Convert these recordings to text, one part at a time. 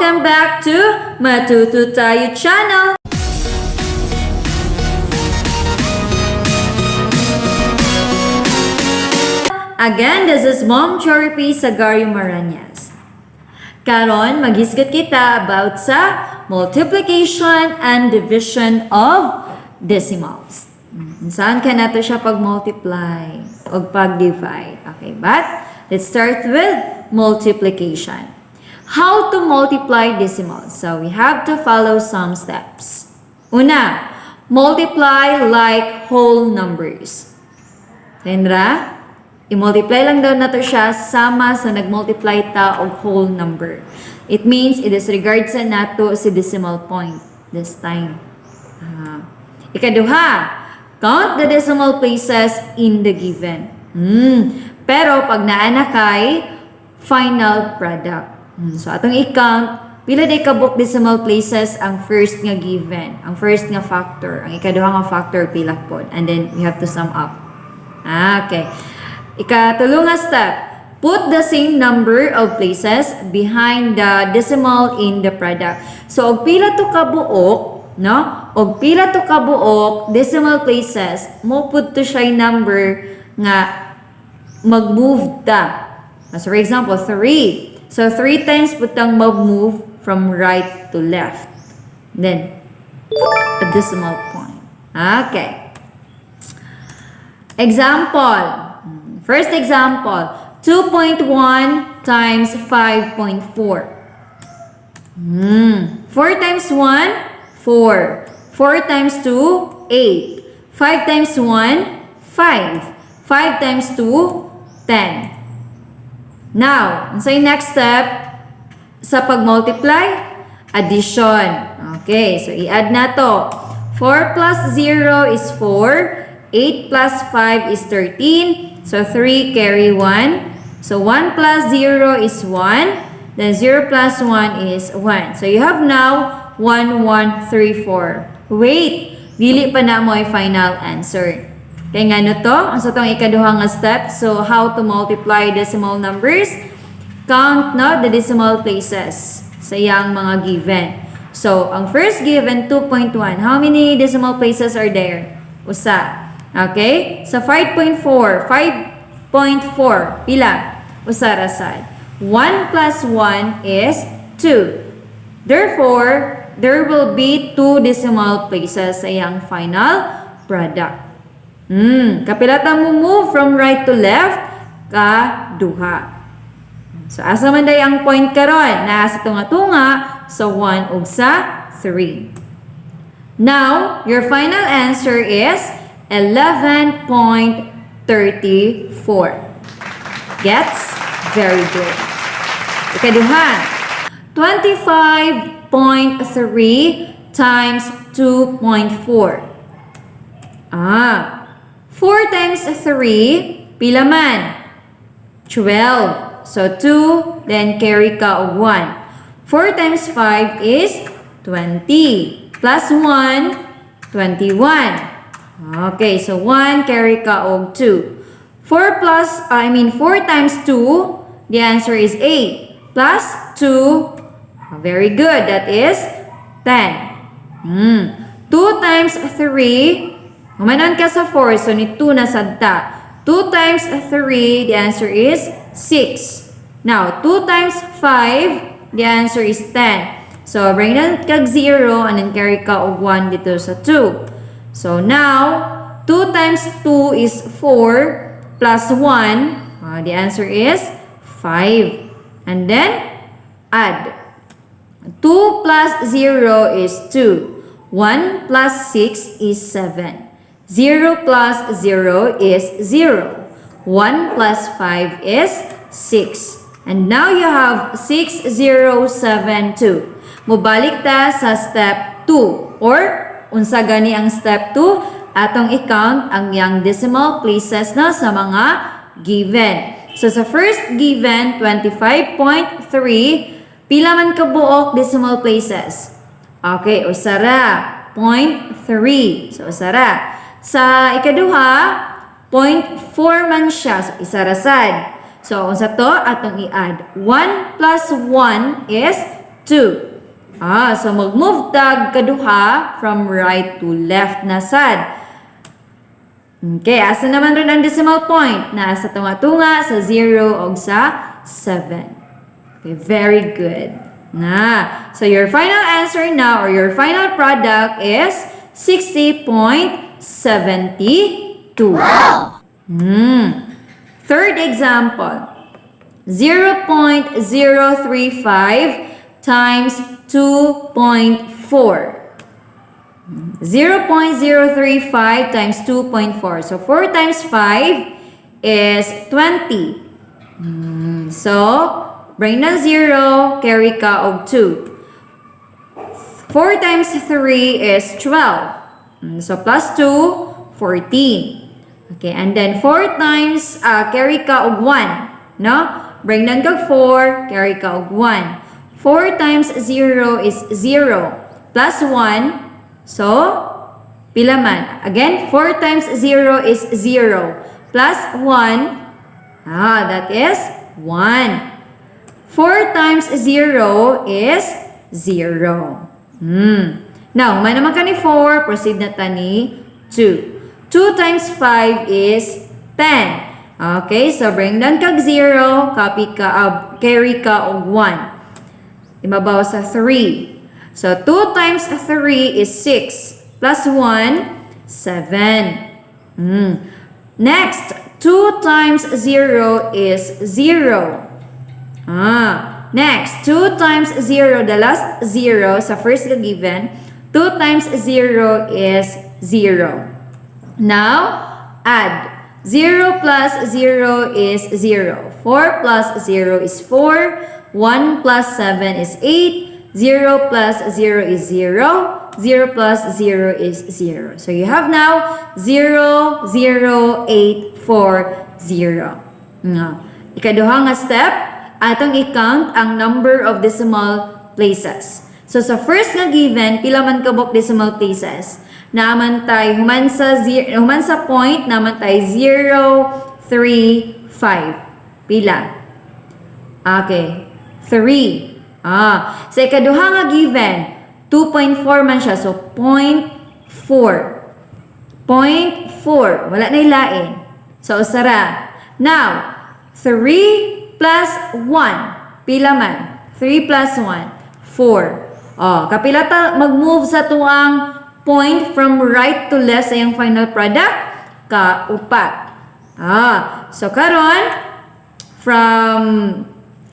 Welcome back to Matuto Tayo Channel! Again, this is Mom Cherry P. Sagario Maranyas. Karon, maghisgot kita about sa multiplication and division of decimals. Saan ka nato siya pag-multiply o pag-divide? Okay, but let's start with multiplication. How to multiply decimals? So, we have to follow some steps. Una, multiply like whole numbers. Sendra, i-multiply lang daw nato siya sama sa nag-multiply ta og whole number. It means i-disregard sa nato si decimal point this time. Ah. Ikaduha, count the decimal places in the given. Pero pag naa na kay final product. So atong i-count pila day kabuok decimal places ang first nga given, ang first nga factor, ang ikaduha nga factor pila pod, and then we have to sum up. Ah, okay. Ikatulo nga step, put the same number of places behind the decimal in the product. So, og pila to kabuok, no? Og pila to kabuok decimal places, mo put to siya number nga mag-move ta. So, for example, 3. So, 3 times putang mag-move from right to left. Then, a decimal point. Okay. Example. First example, 2.1 times 5.4. 4 times 1, 4. 4 times 2, 8. 5 times 1, 5. 5 times 2, 10. Now, unsay next step sa pag-multiply? Addition. Okay, so i-add na to. 4 plus 0 is 4. 8 plus 5 is 13. So, 3 carry 1. So, 1 plus 0 is 1. Then, 0 plus 1 is 1. So, you have now 1, 1, 3, 4. Wait! Dili pa na mo ay final answer. Kaya nga no to? Ang sa tong ikaduha nga step. So, how to multiply decimal numbers? Count, no, the decimal places sa iyang mga given. So, ang first given, 2.1. How many decimal places are there? Usa. Okay? So, 5.4. 5.4. Pila? Usa ra sad. 1 plus 1 is 2. Therefore, there will be 2 decimal places sa iyang final product. Kapila ta mo move from right to left? Ka duha. So, asa man day ang point karon? Naa sa tunga-tunga sa 1 ug sa 3. Now, your final answer is 11.34. Gets? Very good. Ikaduha, 25.3 times 2.4. Ah, 4 times 3, pila man? 12. So, 2, then carry ka og 1. 4 times 5 is 20. Plus 1, 21. Okay, so 1, carry ka og 2. 4 plus, I mean 4 times 2, the answer is 8. Plus 2, very good, that is 10. 2 times 3, humanon ka sa 4, so ni 2 na sad ta. 2 times 3, the answer is 6. Now, 2 times 5, the answer is 10. So, bring down kag 0 and then carry ka og 1 dito sa 2. So, now, 2 times 2 is 4 plus 1. The answer is 5. And then, add. 2 plus 0 is 2. 1 plus 6 is 7. 0 plus 0 is 0. 1 plus 5 is 6. And now you have 6072. Mubalik ta sa step 2 or unsa gani ang step 2? Atong i-count ang yang decimal places na sa mga given. So sa first given, 25.3, pila man kabuok decimal places? Okay, usara. 0.3. So usara. Sa ikaduha, 0.4 man siya. So isa ra sad. So unsa to atong i-add? 1 plus 1 is 2. So mag-move tag kaduha from right to left na sad. Okay, asa naman ron ang decimal point? Naa sa tunga-tunga, sa 0 o sa 7. Okay, very good. Na, so your final answer now or your final product is 60.72. Third example, 0.035 times 2.4. 0.035 times 2.4. So 4 times 5 is 20. So, bring na 0, carry ka og 2. 4 times 3 is 12. So, plus 2, 14. Okay, and then 4 times, carry ka og 1. No? Bring down kag 4, carry ka og 1. 4 times 0 is 0. Plus 1, so, pila man? Again, 4 times 0 is 0. Plus 1, that is 1. 4 times 0 is 0. Now, human naman ka ni 4, proceed na ta ni 2. 2 times 5 is 10. Okay, so bring down kag 0, copy ka, carry ka og 1. Imabaw sa 3. So, 2 times 3 is 6. Plus 1, 7. Next, 2 times 0 is 0. Next, 2 times 0, the last 0 sa first given, 2 times 0 is 0. Now, add. 0 plus 0 is 0. 4 plus 0 is 4. 1 plus 7 is 8. 0 plus 0 is 0. 0 plus 0 is 0. So you have now 0, 0, 8, 4, 0. Nga. Ikaduha nga step, atong i-count ang number of decimal places. So sa first nga given, pila man kabuk decimal places? Naa man tay human sa zero, human sa point, naa man tay 0, 3, 5. Pila? Okay. 3. Sa ikaduha nga given, 2.4 man siya. So, 0.4. 0.4. Wala na lain. So, usara. Now, 3 plus 1. Pila man? 3 plus 1. 4. Oh, kapila ta mag-move sa tuang point from right to left sa iyang final product? Kaupat. So karon from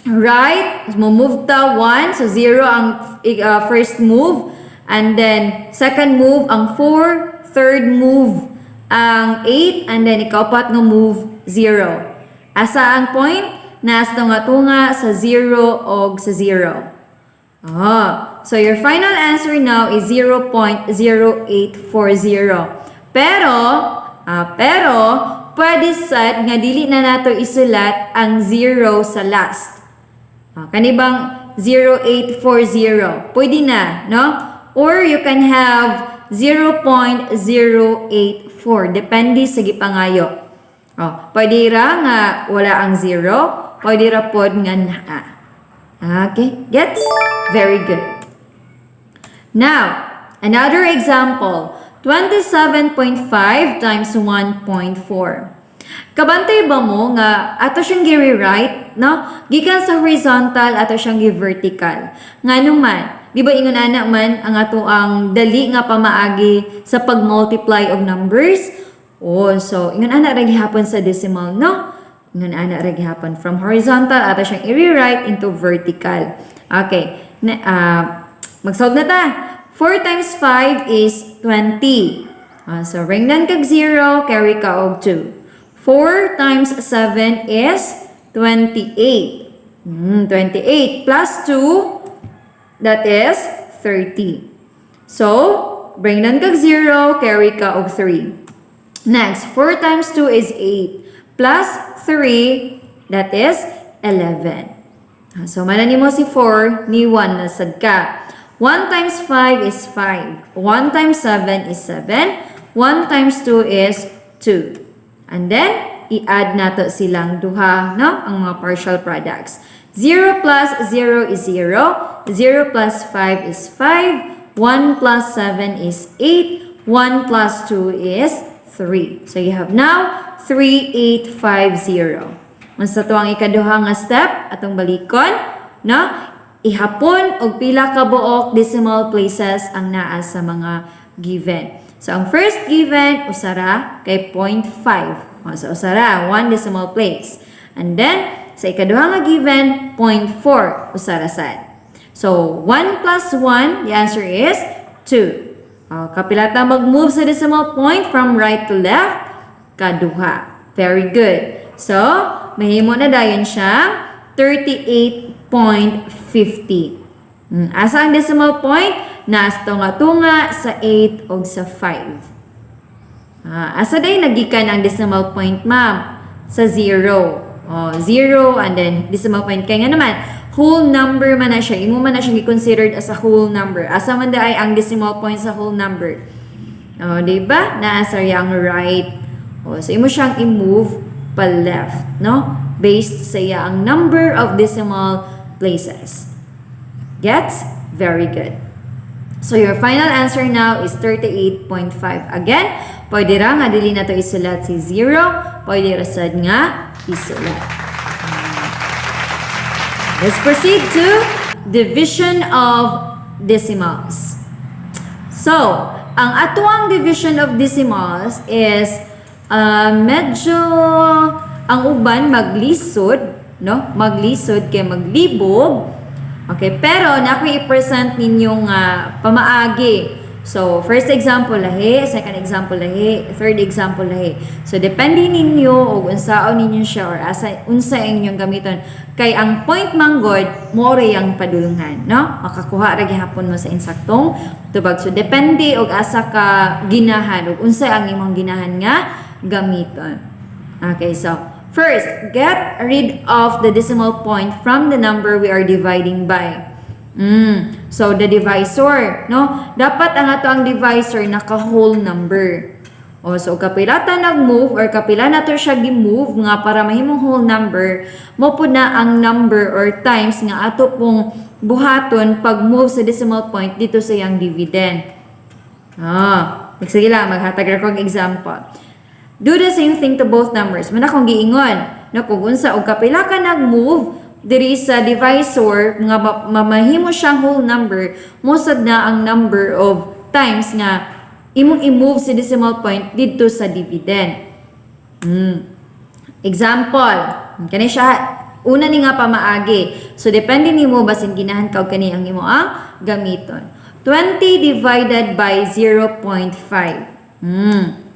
right, mo move ta 1, so 0 ang first move, and then second move ang 4, third move ang 8, and then ikaupat nga move 0. Asa ang point? Nasa tunga-tunga sa 0 og sa 0. So your final answer now is 0.0840. Pero pwede sad nga dili na nato isulat ang 0 sa last. Kani bang 0840? Pwede na, no? Or you can have 0.084. Depende sa gipangayo. Oh, pwede ra nga wala ang 0, pwede ra pod nga naa. Okay, gets? Very good. Now, another example, 27.5 times 1.4. Kabantay ba mo nga ato siyang gi-rewrite, no? Gikan sa horizontal ato siyang gi-vertical. Ngano man, di ba ingon ana man ang ato ang dali nga pamaagi sa pag-multiply og numbers? Oh, so ingon ana ra gihapon sa decimal, no? Ingon ana ra gihapon from horizontal ato siyang i-rewrite into vertical. Okay. Na, mag-solve na ta. 4 times 5 is 20. So, bring down kag 0, carry ka og 2. 4 times 7 is 28. 28 plus 2, that is 30. So, bring down kag 0, carry ka og 3. Next, 4 times 2 is 8. Plus 3, that is 11. So, mana nimo si 4, ni 1 na sad ka. 1 times 5 is 5. 1 times 7 is 7. 1 times 2 is 2. And then, i-add nato silang duha, no? Ang mga partial products. 0 plus 0 is 0, 0 plus 5 is 5, 1 plus 7 is 8, 1 plus 2 is 3. So you have now 3850. Unsa to ang ikaduha nga step atong balikon, no? Ihapon og pila ka buok decimal places ang naa sa mga given. So ang first given, usa ra kay 0.5. O, so usa ra, one decimal place. And then sa ikaduha nga given, 0.4, usa ra sad. So 1 plus 1, the answer is 2. O, kapila ta mag-move sa decimal point from right to left? Kaduha. Very good. So, mahimo na dayon siya 38.50. Asa ang decimal point? Nasa tunga-tunga sa 8 o sa 5. Asa day nagikan ang decimal point, ma'am? Sa 0. Oh, 0 and then decimal point kay nga naman whole number man na siya. Imo man na siyang i-considered as a whole number. Asa man diay ang decimal point sa whole number? Oh, di ba? Naa sa iyang right. Oh, so imo siyang i-move pa left, no? Based sa iyang number of decimal places. Gets? Very good. So your final answer now is 38.5. Again, pwede ra nga dili na to isulat si 0, pwede ra sad nga isulat. Let's proceed to division of decimals. So, ang atuang division of decimals is medyo ang uban maglisod, no? Maglisod kay maglibog. Okay, pero na ako i-present ninyong pamaagi. So, first example lahi, second example lahi, third example lahi. So, depende ninyo og unsaon ninyo siya or asa unsa inyong gamiton. Kay ang point manggod, mao ra yang padulngan, no? Makakuha ra gihapon mo sa insaktong tubag. So, depende og asa ka ginahan og unsa ang imong ginahan nga gamiton. Okay, so first, get rid of the decimal point from the number we are dividing by. So, the divisor, no? Dapat ang ato ang divisor naka whole number. O, so, kapila ta nag-move or kapila na to siya gi-move nga para mahimong whole number, mao po na ang number or times nga ato pong buhaton pag-move sa decimal point dito sa iyang dividend. Sige lang, maghatag ra kog example. Do the same thing to both numbers. Mao na akong giingon na kung unsa og kapila ka nag-move diri sa divisor nga mamahimo siyang whole number, mosad na ang number of times nga imong i-move si decimal point didto sa dividend. Example, kani siya una ni nga pamaagi. So depende nimo, basin ginahan ka og kani ang imo ang gamiton. 20 divided by 0.5.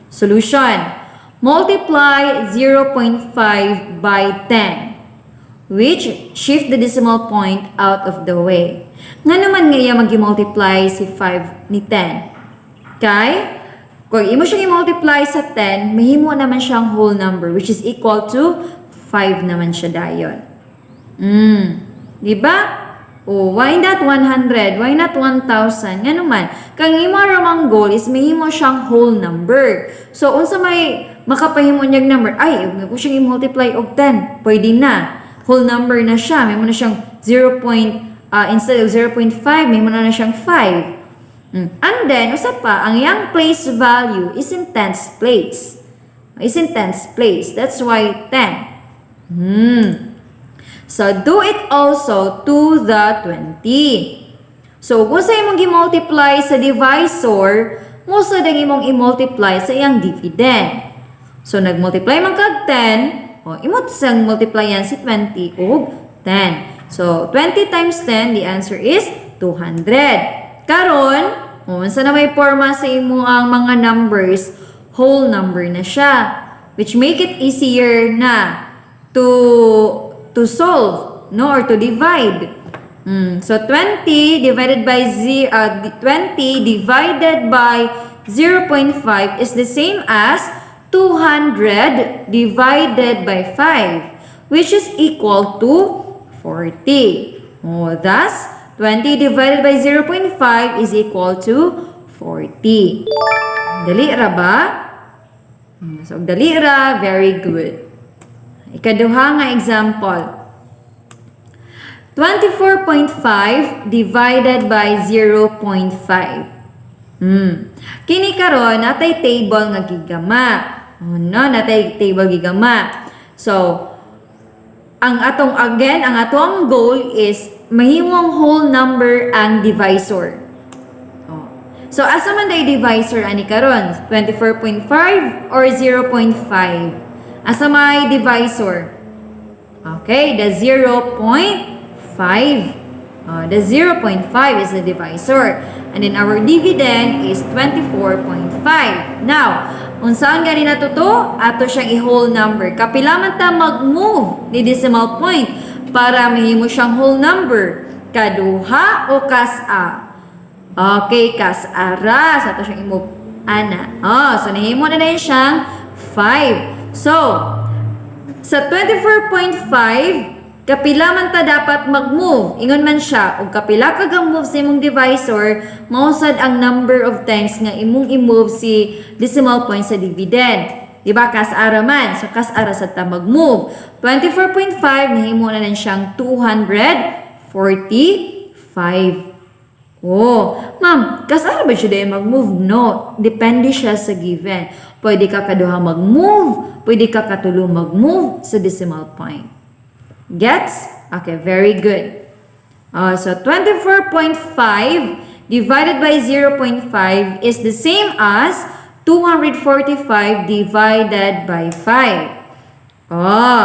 Solution. Multiply 0.5 by 10, which shift the decimal point out of the way. Nga naman nga iya mag-multiply si 5 ni 10? Kay, kung imo siyang i-multiply sa 10, mahimo naman siyang whole number, which is equal to 5 naman siya dayon. Di ba? Oh, why not 100? Why not 1,000? Nga naman, kang imo ramang goal is mahimo siyang whole number. So, unsa may makapahimo niyang number? Ay, ko siyang i-multiply og 10. Pwede na. Whole number na siya. Mahimo na siyang 0 point, instead of 0.5, mahimo na siyang 5. And then, usa pa, ang iyang place value is in tens place. Is in tens place. That's why 10. So, do it also to the 20. So, kung sa imong gi-multiply sa divisor, mao sad ang imong i-multiply sa iyang dividend. So, nag-multiply man kag 10, o, imo sang multiplyan si 20 og 10. So, 20 times 10, the answer is 200. Karon, o, unsa na may forma sa imo ang mga numbers, whole number na siya. Which make it easier na to solve, no, or to divide. So 20 divided by 0.5 is the same as 200 divided by 5, which is equal to 40. Oh, thus, 20 divided by 0.5 is equal to 40. Dali ra ba? So, dali ra, very good. Ikaduha nga example. 24.5 divided by 0.5. Kini karon natay table nga gigama. Oh, no, natay table gigama. So, ang atong again, ang atong goal is mahimong whole number ang divisor. Oh. So, asa man day divisor ani karon? 24.5 or 0.5? Asa may divisor? Okay, the 0.5. The 0.5 is the divisor. And then our dividend is 24.5. Now, unsaon gani nato to? Ato siyang i-whole number. Kapila man ta mag-move ni decimal point para mahimo siyang whole number? Kaduha o kas-a? Okay, kas-a ra. So, ato siyang i-move ana. Oh, so nahimo na na siyang 5. So, sa 24.5, kapila man ta dapat mag-move? Ingon man siya, og kapila ka ga-move sa imong divisor, mao sad ang number of times nga imong i-move si decimal point sa dividend. Di ba? Kas-a ra man. So, kas-a ra sad ta mag-move. 24.5, nahimo na lang siyang 245. Oh, ma'am, kas-a ra ba siya dahil mag-move? No, depende siya sa given. Pwede ka kaduha mag-move, pwede ka katulo mag-move sa decimal point. Gets? Okay, very good. So 24.5 divided by 0.5 is the same as 245 divided by 5. Oh,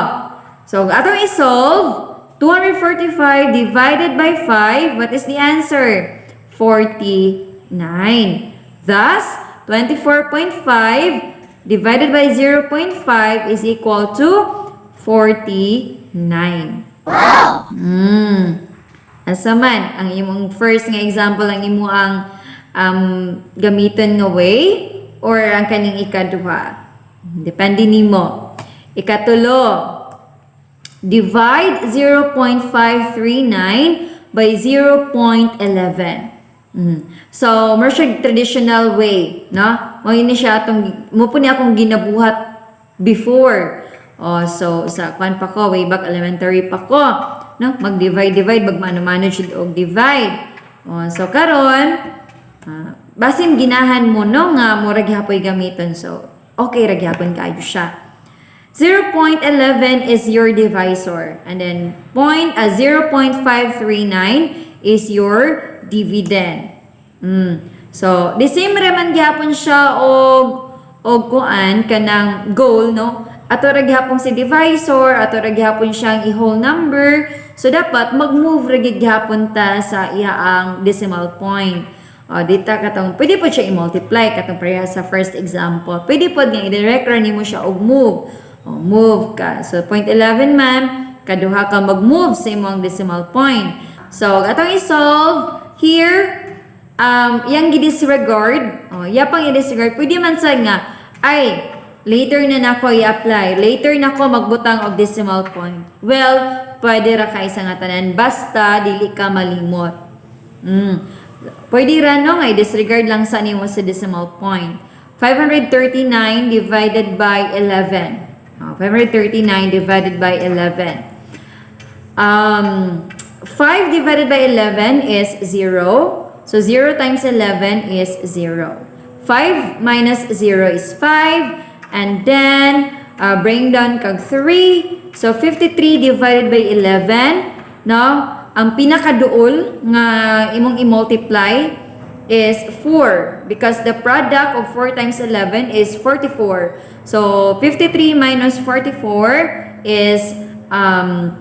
so atong i-solve, 245 divided by 5, what is the answer? 49. Thus, 24.5 divided by 0.5 is equal to 49. Asa man, ang imong first nga example ang imo ang gamiton nga way or ang kaning ikaduha? Depende nimo. Ikatulo, divide 0.539 by 0.11. So, more siya traditional way, no? Mao ni siya atong mo po ni akong ginabuhat before. Oh, so sa kwan pa ko, way back elementary pa ko, no? Mag-divide divide, magmano-mano jud og divide. Oh, so karon, basin ginahan mo, no, nga mura gihapoy gamiton. So, okay ra gihapon kaayo siya. 0.11 is your divisor. And then 0.539 is your dividend. So, the same raman gihapon siya og kuan kanang goal, no? Ato ra gihapon si divisor, ato ra gihapon siyang i-whole number. So dapat mag-move ra gid gihapon ta sa iyaang decimal point. O, dita katong pwede po siya i-multiply katong pareha sa first example. Pwede po nga i-direct ra nimo siya og move. O, move ka. So 0.11 man, kaduha ka mag-move sa imong decimal point. So atong i-solve here, yang gi-disregard, oh, ya pang i-disregard, pwede man sa nga, ay, later na nako i-apply, later na ko magbutang og decimal point. Well, pwede ra kay sa nga tanan, basta dili ka malimot. Pwede ra, no, nga i-disregard lang sa nimo sa decimal point. 539 divided by 11. Oh, 539 divided by 11. 5 divided by 11 is 0. So 0 times 11 is 0. 5 minus 0 is 5. And then, bring down kag 3. So 53 divided by 11, no? Ang pinakaduol nga imong i-multiply is 4 because the product of 4 times 11 is 44. So 53 minus 44 is 99.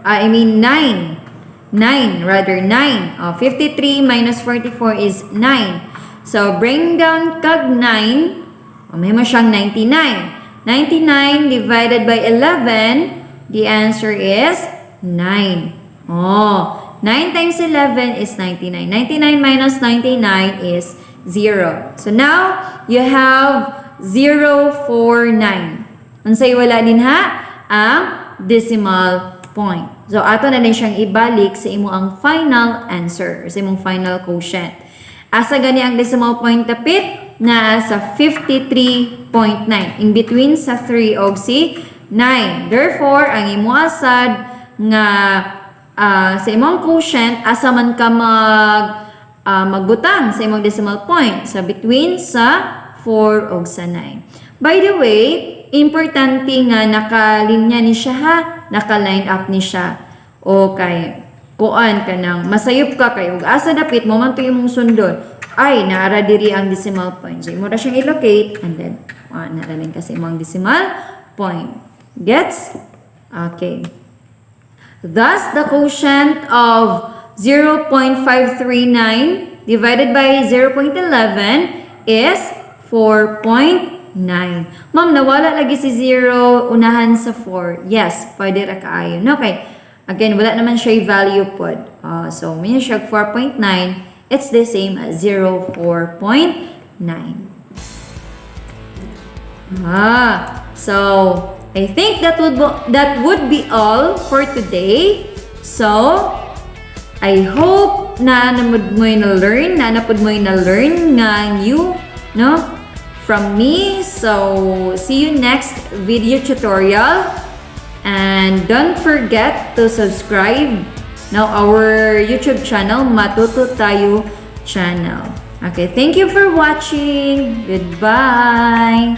I mean 9. 9 rather, 9. 53 minus 44 is 9. So bring down kag 9, may mo siyang 99. 99 divided by 11, the answer is 9. Oh, 9 times 11 is 99. 99 minus 99 is 0. So now, you have 049. Unsay wala din ha? Ang decimal point. So, ato na din siyang ibalik sa imo ang final answer, sa imong final quotient. Asa gani ang decimal point dapit? Na sa 53.9. In between sa 3 og si 9. 9. Therefore, ang imo asad nga sa imong quotient, asa man ka magbutang sa imong decimal point? Sa between sa 4 og sa 9. By the way, importante nga nakalinya ni siya ha, naka-line up ni siya. Okay. Kuan ka nang masayop ka kay ug asa dapit mo man to imong sundon. Ay, naara diri ang decimal point. So imo ra siyang i-locate and then nara lang kasi imong decimal point. Gets? Okay. Thus, the quotient of 0.539 divided by 0.11 is 4.9. Ma'am, nawala lagi si 0 unahan sa 4. Yes, pwede ra kaayo. Okay. Again, wala naman siya value pod. So, may siya 4.9. It's the same as 0, 4.9. So I think that would be all for today. So I hope na namud mo na learn, na napud mo na learn nga new, no, from me. So see you next video tutorial. And don't forget to subscribe now our YouTube channel, Matuto Tayo Channel. Okay, thank you for watching. Goodbye.